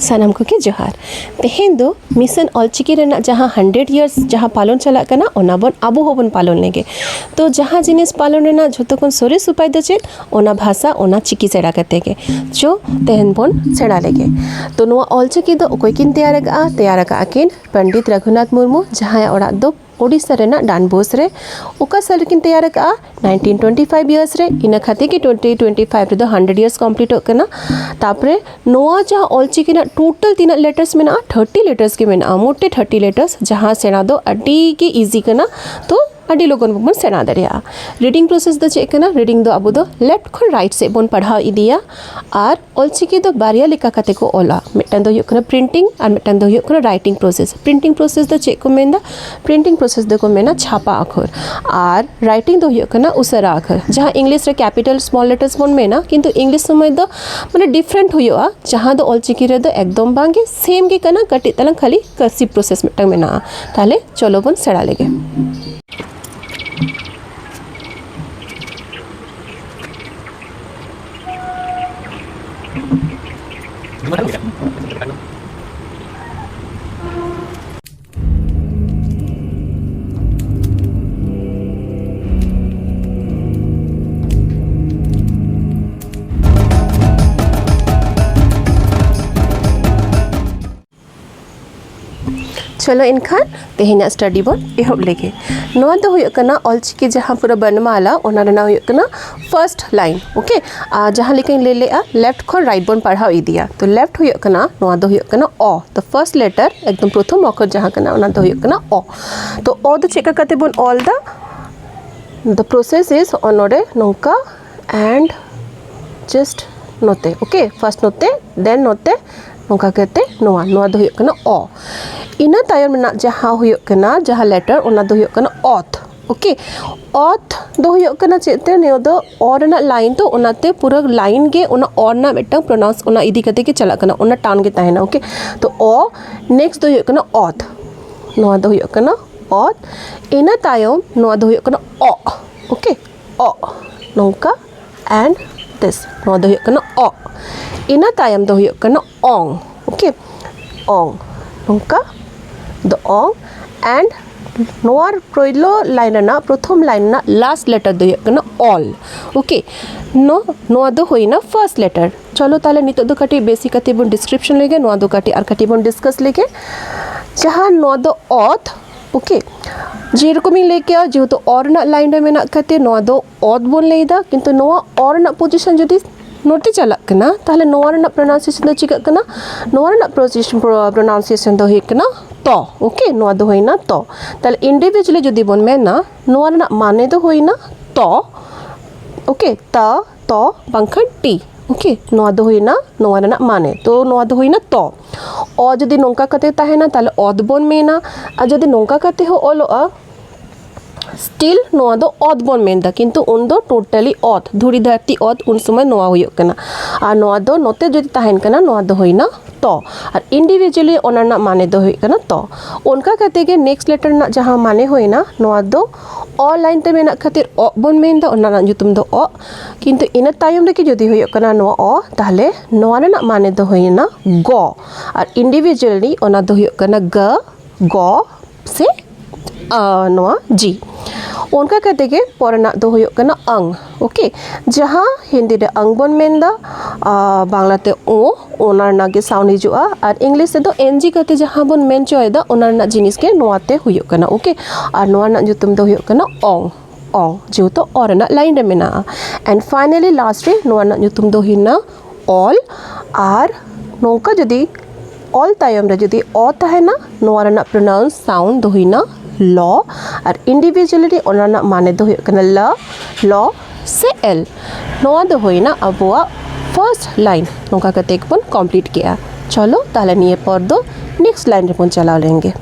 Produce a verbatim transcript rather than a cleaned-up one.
ᱥᱟᱱᱟᱢ ᱠᱚᱜᱮ ᱡᱚᱦᱟᱨ᱾ ᱛᱮᱦᱮᱧ ᱫᱚ ᱢᱤᱥᱚᱱ ᱚᱞᱪᱤᱠᱤ ᱨᱮᱱᱟᱜ ᱡᱟᱦᱟᱸ ᱦᱟᱱᱰᱨᱮᱰ ᱤᱭᱟᱨᱥ ᱡᱟᱦᱟᱸ ᱯᱟᱞᱚᱱ ᱪᱟᱞᱟᱜ ᱠᱟᱱᱟ, ᱚᱱᱟ ᱵᱚᱱ ᱟᱵᱚ ᱦᱚᱸᱵᱚᱱ ᱯᱟᱞᱚᱱ ᱞᱮᱜᱮ᱾ ᱛᱚ ᱡᱟᱦᱟᱸ ᱡᱤᱱᱤᱥ ᱯᱟᱞᱚᱱ ᱨᱮᱱᱟᱜ ᱡᱷᱚᱛᱚ ᱠᱷᱚᱱ ᱥᱚᱨᱮᱥ ᱩᱯᱟᱭ ᱫᱚ ᱪᱮᱫ? ᱚᱱᱟ ᱵᱷᱟᱥᱟ, ᱚᱱᱟ ᱪᱤᱠᱤ ᱥᱮᱬᱟ ᱠᱟᱛᱮ ᱜᱮ᱾ ᱪᱚ ᱛᱮᱦᱮᱧ ᱵᱚᱱ ᱥᱮᱬᱟ ᱞᱮᱜᱮ᱾ ᱛᱚ ᱱᱚᱣᱟ ᱚᱞᱪᱤᱠᱤ ᱫᱚ ᱚᱠᱚᱭ ᱠᱤᱱ ᱛᱮᱭᱟᱨ ᱟᱠᱟᱫᱼᱟ? ᱛᱮᱭᱟᱨ ᱟᱠᱟᱫᱼᱟ ᱠᱤᱱ ᱯᱚᱱᱰᱤᱛ ᱨᱟᱹᱜᱷᱩᱱᱟᱛᱷ ᱢᱩᱨᱢᱩ, ᱡᱟᱦᱟᱸᱭᱟᱜ ᱚᱲᱟᱜ ᱫᱚ ᱳᱰᱤᱥᱟ ᱨᱮᱱᱟᱜ ᱰᱟᱱ ᱵᱳᱥ ᱨᱮ᱾ ᱚᱠᱟ ᱥᱟᱞ ᱨᱮᱠᱤᱱ ᱛᱮᱭᱟᱨ ᱟᱠᱟᱫᱼᱟ? ᱱᱟᱭᱤᱱᱴᱤᱱ ᱴᱩᱭᱮᱱᱴᱤ ᱯᱷᱟᱭᱤᱵᱷ ᱤᱭᱟᱨᱥ ᱨᱮ᱾ ᱤᱱᱟᱹ ᱠᱷᱟᱹᱛᱤᱨ ᱜᱮ ᱴᱩᱭᱮᱱᱴᱤ ᱴᱩᱭᱮᱱᱴᱤ ᱯᱷᱟᱭᱤᱵᱷ ᱨᱮᱫᱚ ᱦᱟᱱᱰᱨᱮᱰ ᱤᱭᱟᱨᱥ ᱠᱚᱢᱯᱞᱤᱴᱚᱜ ᱠᱟᱱᱟ᱾ ᱛᱟᱯᱚᱨᱮ ᱱᱚᱣᱟ ᱡᱟᱦᱟᱸ ᱚᱞᱪᱤᱠᱤ ᱨᱮᱱᱟᱜ ᱴᱳᱴᱟᱞ ᱛᱤᱱᱟᱹᱜ ᱞᱮᱴᱟᱨᱥ ᱢᱮᱱᱟᱜᱼᱟ? ᱛᱷᱟᱨᱴᱤ ᱞᱮᱴᱟᱨᱥ ᱜᱮ ᱢᱮᱱᱟᱜᱼᱟ, ᱢᱚᱴᱮ ᱛᱷᱟᱨᱴᱤ ᱞᱮᱴᱟᱨᱥ, ᱡᱟᱦᱟᱸ ᱥᱮᱬᱟ ᱫᱚ ᱟᱹᱰᱤ ᱜᱮ ᱤᱡᱤ ᱠᱟᱱᱟ᱾ ᱛᱚ ᱟᱹᱰᱤ ᱞᱚᱜᱚᱱ ᱵᱚᱱ ᱥᱮᱬᱟ ᱫᱟᱲᱮᱭᱟᱜᱼᱟ᱾ ᱨᱤᱰᱤᱝ ᱯᱨᱚᱥᱮᱥ ᱫᱚ ᱪᱮᱫ ᱠᱟᱱᱟ? ᱨᱤᱰᱤᱝ ᱫᱚ ᱟᱵᱚ ᱫᱚ ᱞᱮᱯᱷᱴ ᱠᱷᱚᱱ ᱨᱟᱭᱤᱴ ᱥᱮᱫ ᱵᱚᱱ ᱯᱟᱲᱦᱟᱣ ᱤᱫᱤᱭᱟ᱾ ᱟᱨ ᱚᱞᱪᱤᱠᱤ ᱫᱚ ᱵᱟᱨᱭᱟ ᱞᱮᱠᱟ ᱠᱟᱛᱮ ᱠᱚ ᱚᱞᱟ, ᱢᱤᱫᱴᱟᱝ ᱫᱚ ᱦᱩᱭᱩᱜ ᱠᱟᱱᱟ ᱯᱨᱤᱱᱴᱤᱝ ᱟᱨ ᱢᱤᱫᱴᱟᱝ ᱫᱚ ᱦᱩᱭᱩᱜ ᱠᱟᱱᱟ ᱨᱟᱭᱴᱤᱝ ᱯᱨᱚᱥᱮᱥ᱾ ᱯᱨᱤᱱᱴᱤᱝ ᱯᱨᱚᱥᱮᱥ ᱫᱚ ᱪᱮᱫ ᱠᱚ ᱢᱮᱱᱫᱟ? ᱯᱨᱤᱱᱴᱤᱝ ᱯᱨᱚᱥᱮᱥ ᱫᱚᱠᱚ ᱢᱮᱱᱟ ᱪᱷᱟᱯᱟ ᱟᱠᱷᱚᱨ, ᱟᱨ ᱨᱟᱭᱴᱤᱝ ᱫᱚ ᱦᱩᱭᱩᱜ ᱠᱟᱱᱟ ᱩᱥᱟᱹᱨᱟ ᱟᱠᱷᱚᱨ, ᱡᱟᱦᱟᱸ ᱤᱝᱞᱤᱥ ᱨᱮ ᱠᱮᱯᱤᱴᱟᱞ ᱥᱢᱚᱞ ᱞᱮᱴᱟᱨᱥ ᱵᱚᱱ ᱢᱮᱱᱟ, ᱠᱤᱱᱛᱩ ᱤᱝᱞᱤᱥ ᱥᱚᱢᱚᱭ ᱫᱚ ᱢᱟᱱᱮ ᱰᱤᱯᱷᱟᱨᱮᱱᱴ ᱦᱩᱭᱩᱜᱼᱟ, ᱡᱟᱦᱟᱸ ᱫᱚ ᱚᱞᱪᱤᱠᱤ ᱨᱮᱫᱚ ᱮᱠᱫᱚᱢ ᱵᱟᱝᱜᱮ, ᱥᱮᱢ ᱜᱮ ᱠᱟᱱᱟ, ᱠᱟᱹᱴᱤᱡ ᱛᱟᱞᱟᱝ ᱠᱷᱟᱹᱞᱤ ᱠᱟᱨᱥᱤᱵᱷ ᱯᱨᱚᱥᱮᱥ ᱢᱤᱫᱴᱟᱝ ᱢᱮᱱᱟᱜᱼᱟ᱾ ᱛᱟᱦᱚᱞᱮ ᱪᱚᱞᱚ ᱵᱚᱱ ᱥᱮᱬᱟ ᱞᱮᱜᱮ᱾ ᱪᱚᱞᱚ ᱮᱱᱠᱷᱟᱱ ᱛᱮᱦᱮᱧᱟᱜ ᱥᱴᱟᱰᱤ ᱵᱚᱱ ᱮᱦᱚᱵ ᱞᱮᱜᱮ᱾ ᱱᱚᱣᱟ ᱫᱚ ᱦᱩᱭᱩᱜ ᱠᱟᱱᱟ ᱚᱞᱪᱤᱠᱤ ᱡᱟᱦᱟᱸ ᱯᱩᱨᱟᱹ ᱵᱚᱨᱱᱚᱢᱟᱞᱟ, ᱚᱱᱟ ᱨᱮᱱᱟᱜ ᱦᱩᱭᱩᱜ ᱠᱟᱱᱟ ᱯᱷᱟᱨᱥᱴ ᱞᱟᱭᱤᱱ, ᱳᱠᱮ? ᱟᱨ ᱡᱟᱦᱟᱸ ᱞᱮᱠᱟᱧ ᱞᱟᱹᱭ ᱞᱮᱜᱼᱟ, ᱞᱮᱯᱷᱴ ᱠᱷᱚᱱ ᱨᱟᱭᱤᱴ ᱵᱚᱱ ᱯᱟᱲᱦᱟᱣ ᱤᱫᱤᱭᱟ᱾ ᱛᱚ ᱞᱮᱯᱷᱴ ᱦᱩᱭᱩᱜ ᱠᱟᱱᱟ, ᱱᱚᱣᱟ ᱫᱚ ᱦᱩᱭᱩᱜ ᱠᱟᱱᱟ ᱚ, ᱫᱟ ᱯᱷᱟᱨᱥᱴ ᱞᱮᱴᱟᱨ, ᱮᱠᱫᱚᱢ ᱯᱨᱚᱛᱷᱚᱢ ᱚᱠᱷᱚᱨ ᱡᱟᱦᱟᱸ ᱠᱟᱱᱟ, ᱚᱱᱟ ᱫᱚ ᱦᱩᱭᱩᱜ ᱠᱟᱱᱟ ᱚ᱾ ᱛᱚ ᱚ ᱫᱚ ᱪᱮᱫ ᱞᱮᱠᱟ ᱠᱟᱛᱮ ᱵᱚᱱ ᱚᱞ ᱫᱟ? ᱫᱟ ᱯᱨᱚᱥᱮᱥ ᱤᱡ ᱱᱚᱰᱮ ᱱᱚᱝᱠᱟ, ᱮᱱᱰ ᱡᱟᱥᱴ ᱱᱚᱛᱮ, ᱳᱠᱮ? ᱯᱷᱟᱨᱥᱴ ᱱᱚᱛᱮ, ᱫᱮᱱ ᱱᱚᱛᱮ, ᱱᱚᱝᱠᱟ ᱠᱟᱛᱮ ᱱᱚᱣᱟ, ᱱᱚᱣᱟ ᱫᱚ ᱦᱩᱭᱩᱜ ᱠᱟᱱᱟ ᱚ᱾ ᱤᱱᱟᱹ ᱛᱟᱭᱚᱢ ᱨᱮᱱᱟᱜ ᱡᱟᱦᱟᱸ ᱦᱩᱭᱩᱜ ᱠᱟᱱᱟ, ᱡᱟᱦᱟᱸ ᱞᱮᱴᱟᱨ, ᱚᱱᱟ ᱫᱚ ᱦᱩᱭᱩᱜ ᱠᱟᱱᱟ ᱚᱛ, ᱳᱠᱮ? ᱚᱛ ᱫᱚ ᱦᱩᱭᱩᱜ ᱠᱟᱱᱟ ᱪᱮᱫ ᱛᱮ? ᱱᱤᱭᱟᱹ ᱫᱚ ᱚ ᱨᱮᱱᱟᱜ ᱞᱟᱭᱤᱱ, ᱛᱚ ᱚᱱᱟᱛᱮ ᱯᱩᱨᱟᱹ ᱞᱟᱭᱤᱱ ᱜᱮ ᱚᱱᱟ ᱚ ᱨᱮᱱᱟᱜ ᱢᱤᱫᱴᱟᱝ ᱯᱨᱚᱱᱟᱣᱩᱱᱥ ᱚᱱᱟ ᱤᱫᱤ ᱠᱟᱛᱮ ᱜᱮ ᱪᱟᱞᱟᱜ ᱠᱟᱱᱟ, ᱚᱱᱟ ᱴᱟᱱ ᱜᱮ ᱛᱟᱦᱮᱱᱟ, ᱳᱠᱮ? ᱛᱚ ᱚ, ᱱᱮᱠᱥᱴ ᱫᱚ ᱦᱩᱭᱩᱜ ᱠᱟᱱᱟ ᱚᱛ, ᱱᱚᱣᱟ ᱫᱚ ᱦᱩᱭᱩᱜ ᱠᱟᱱᱟ ᱚᱛ᱾ ᱤᱱᱟᱹ ᱛᱟᱭᱚᱢ ᱱᱚᱣᱟ ᱫᱚ ᱦᱩᱭᱩᱜ ᱠᱟᱱᱟ ᱚᱜ, ᱳᱠᱮ? ᱚᱜ, ᱱᱚᱝᱠᱟ, ᱮᱱᱰ ᱫᱤᱥ, ᱱᱚᱣᱟ ᱫᱚ ᱦᱩᱭᱩᱜ ᱠᱟᱱᱟ ᱚᱜ᱾ ᱤᱱᱟᱹ ᱛᱟᱭᱚᱢ ᱫᱚ ᱦᱩᱭᱩᱜ ᱠᱟᱱᱟ ᱚᱝ᱾ ᱳᱠᱮ, ᱚᱝ, ᱱᱚᱝᱠᱟ ᱫᱚ ᱚᱝ᱾ And ᱱᱚᱣᱟ ᱯᱳᱭᱞᱳ line ᱨᱮᱱᱟᱜ, ᱯᱨᱚᱛᱷᱚᱢ line ᱨᱮᱱᱟᱜ last letter ᱫᱚ ᱦᱩᱭᱩᱜ ᱠᱟᱱᱟ ᱚᱞ᱾ ᱳᱠᱮ, ᱱᱚ ᱱᱚᱣᱟ ᱫᱚ ᱦᱩᱭᱱᱟ first letter᱾ ᱪᱚᱞᱚ ᱛᱟᱦᱞᱮ ᱱᱤᱛᱚᱜ ᱫᱚ ᱠᱟᱹᱴᱤᱡ ᱵᱮᱥᱤ ᱠᱟᱛᱮ ᱵᱚᱱ description ᱞᱮᱜᱮ, ᱱᱚᱣᱟ ᱫᱚ ᱠᱟᱹᱴᱤᱡ ᱟᱨ ᱠᱟᱹᱴᱤᱡ ᱵᱚᱱ discuss ᱞᱮᱜᱮ᱾ ᱡᱟᱦᱟᱸ ᱱᱚᱣᱟ ᱫᱚ ᱚᱛ, ᱳᱠᱮ, ᱡᱮᱨᱚᱠᱚᱢᱤᱧ ᱞᱟᱹᱭ ᱠᱮᱜᱼᱟ, ᱡᱮᱦᱮᱛᱩ ᱚ ᱨᱮᱱᱟᱜ line ᱨᱮ ᱢᱮᱱᱟᱜ ᱠᱷᱟᱹᱛᱤᱨ ᱱᱚᱣᱟ ᱫᱚ ᱚᱛ ᱵᱚᱱ ᱞᱟᱹᱭᱫᱟ, ᱠᱤᱱᱛᱩ ᱱᱚᱣᱟ ᱚ ᱨᱮᱱᱟᱜ position ᱡᱩᱫᱤ ᱱᱚᱛᱮ ᱪᱟᱞᱟᱜ ᱠᱟᱱᱟ, ᱛᱟᱦᱞᱮ ᱱᱚᱣᱟ ᱨᱮᱱᱟᱜ pronunciation ᱫᱚ ᱪᱤᱠᱟᱹᱜ ᱠᱟᱱᱟ? ᱱᱚᱣᱟ ᱨᱮᱱᱟᱜ pronunciation ᱫᱚ ᱦᱩᱭᱩᱜ ᱠᱟᱱᱟ ᱛᱚ᱾ ᱳᱠᱮ, ᱱᱚᱣᱟ ᱫᱚ ᱦᱩᱭᱱᱟ ᱛᱚ᱾ ᱛᱟᱦᱞᱮ individually ᱡᱩᱫᱤ ᱵᱚᱱ ᱢᱮᱱᱟ, ᱱᱚᱣᱟ ᱨᱮᱱᱟᱜ ᱢᱟᱱᱮ ᱫᱚ ᱦᱩᱭᱱᱟ ᱛᱚ᱾ ᱳᱠᱮ, ᱛᱟ, ᱛᱚ ᱵᱟᱝᱠᱷᱟᱱ ᱴᱤ᱾ ᱳᱠᱮ, ᱱᱚᱣᱟ ᱫᱚ ᱦᱩᱭᱱᱟ ᱱᱚᱣᱟ ᱨᱮᱱᱟᱜ ᱢᱟᱱᱮ᱾ ᱛᱚ ᱱᱚᱣᱟ ᱫᱚ ᱦᱩᱭᱱᱟ ᱛᱚ᱾ ᱚ ᱡᱩᱫᱤ ᱱᱚᱝᱠᱟ ᱠᱟᱛᱮ ᱛᱟᱦᱮᱱᱟ, ᱛᱟᱦᱞᱮ ᱚᱛ ᱵᱚᱱ ᱢᱮᱱᱟ᱾ ᱟᱨ ᱡᱩᱫᱤ ᱱᱚᱝᱠᱟ ᱠᱟᱛᱮ ᱦᱚᱸ ᱚᱞᱚᱜᱼᱟ, still ᱱᱚᱣᱟ ᱫᱚ ᱚᱛ ᱵᱚᱱ ᱢᱮᱱᱫᱟ, ᱠᱤᱱᱛᱩ ᱩᱱᱫᱚ totally ᱚᱛ, ᱫᱷᱩᱲᱤ ᱫᱷᱟᱹᱨᱛᱤ ᱚᱛ, ᱩᱱ ᱥᱚᱢᱚᱭ ᱱᱚᱣᱟ ᱦᱩᱭᱩᱜ ᱠᱟᱱᱟ᱾ ᱟᱨ ᱱᱚᱣᱟ ᱫᱚ ᱱᱚᱛᱮ ᱡᱩᱫᱤ ᱛᱟᱦᱮᱱ ᱠᱟᱱᱟ, ᱱᱚᱣᱟ ᱫᱚ ᱦᱩᱭᱱᱟ ᱛᱚ᱾ ᱟᱨ individually ᱚᱱᱟ ᱨᱮᱱᱟᱜ ᱢᱟᱱᱮ ᱫᱚ ᱦᱩᱭᱩᱜ ᱠᱟᱱᱟ ᱛᱚ᱾ ᱚᱱᱠᱟ ᱠᱟᱛᱮ ᱜᱮ next letter ᱨᱮᱱᱟᱜ ᱡᱟᱦᱟᱸ ᱢᱟᱱᱮ ᱦᱩᱭᱱᱟ, ᱱᱚᱣᱟ ᱫᱚ ᱚ line ᱛᱮ ᱢᱮᱱᱟᱜ ᱠᱷᱟᱹᱛᱤᱨ ᱚᱜ ᱵᱚᱱ ᱢᱮᱱᱫᱟ, ᱚᱱᱟ ᱨᱮᱱᱟᱜ ᱧᱩᱛᱩᱢ ᱫᱚ ᱚᱜ᱾ ᱠᱤᱱᱛᱩ ᱤᱱᱟᱹ ᱛᱟᱭᱚᱢ ᱨᱮᱜᱮ ᱡᱩᱫᱤ ᱦᱩᱭᱩᱜ ᱠᱟᱱᱟ ᱱᱚᱣᱟ ᱚ, ᱛᱟᱦᱞᱮ ᱱᱚᱣᱟ ᱨᱮᱱᱟᱜ ᱢᱟᱱᱮ ᱫᱚ ᱦᱩᱭᱱᱟ ᱜᱚ᱾ ᱟᱨ individually ᱚᱱᱟ ᱫᱚ ᱦᱩᱭᱩᱜ ᱠᱟᱱᱟ ᱜᱟ, ᱜᱚ ᱥᱮ, ᱟ, ᱱᱚᱣᱟ ᱡᱤ᱾ ᱚᱱᱠᱟ ᱠᱟᱛᱮ ᱜᱮ ᱯᱚᱨᱮᱱᱟᱜ ᱫᱚ ᱦᱩᱭᱩᱜ ᱠᱟᱱᱟ ᱟᱝ᱾ ᱳᱠᱮ, ᱡᱟᱦᱟᱸ ᱦᱤᱱᱫᱤ ᱨᱮ ᱟᱝ ᱵᱚᱱ ᱢᱮᱱᱫᱟ, ᱟ, ᱵᱟᱝᱞᱟᱛᱮ ᱳ, ᱚᱱᱟ ᱨᱮᱱᱟᱜ ᱜᱮ sound ᱦᱤᱡᱩᱜᱼᱟ᱾ ᱟᱨ English ᱛᱮᱫᱚ ᱮᱱ ᱡᱤ ᱠᱟᱛᱮ ᱡᱟᱦᱟᱸ ᱵᱚᱱ ᱢᱮᱱ ᱦᱚᱪᱚᱭᱮᱫᱟ, ᱚᱱᱟ ᱨᱮᱱᱟᱜ ᱡᱤᱱᱤᱥ ᱜᱮ ᱱᱚᱣᱟᱛᱮ ᱦᱩᱭᱩᱜ ᱠᱟᱱᱟ᱾ ᱳᱠᱮ, ᱟᱨ ᱱᱚᱣᱟ ᱨᱮᱱᱟᱜ ᱧᱩᱛᱩᱢ ᱫᱚ ᱦᱩᱭᱩᱜ ᱠᱟᱱᱟ ᱚᱝ, ᱚᱝ, ᱡᱮᱦᱮᱛᱩ ᱚ ᱨᱮᱱᱟᱜ line ᱨᱮ ᱢᱮᱱᱟᱜᱼᱟ᱾ And finally last ᱨᱮ ᱱᱚᱣᱟ ᱨᱮᱱᱟᱜ ᱧᱩᱛᱩᱢ ᱫᱚ ᱦᱩᱭᱱᱟ ᱚᱞ᱾ ᱟᱨ ᱱᱚᱝᱠᱟ ᱡᱩᱫᱤ ᱚᱞ ᱛᱟᱭᱚᱢ ᱨᱮ ᱡᱩᱫᱤ ᱚ ᱛᱟᱦᱮᱱᱟ, ᱱᱚᱣᱟ ᱨᱮᱱᱟᱜ pronounce sound ᱫᱚ ᱦᱩᱭᱱᱟ ᱞᱚ᱾ ᱟᱨ individually ᱚᱱᱟ ᱨᱮᱱᱟᱜ ᱢᱟᱱᱮ ᱫᱚ ᱦᱩᱭᱩᱜ ᱠᱟᱱᱟ ᱞᱟ, ᱞᱚ ᱥᱮ ᱮᱞ᱾ ᱱᱚᱣᱟ ᱫᱚ ᱦᱩᱭᱱᱟ ᱟᱵᱚᱣᱟᱜ first line᱾ ᱱᱚᱝᱠᱟ ᱠᱟᱛᱮ ᱜᱮᱵᱚᱱ complete ᱠᱮᱜᱼᱟ᱾ ᱪᱚᱞᱚ ᱛᱟᱦᱞᱮ ᱱᱤᱭᱟᱹ ᱯᱚᱨ ᱫᱚ next line ᱨᱮᱵᱚᱱ ᱪᱟᱞᱟᱣ ᱞᱮᱱ ᱜᱮ᱾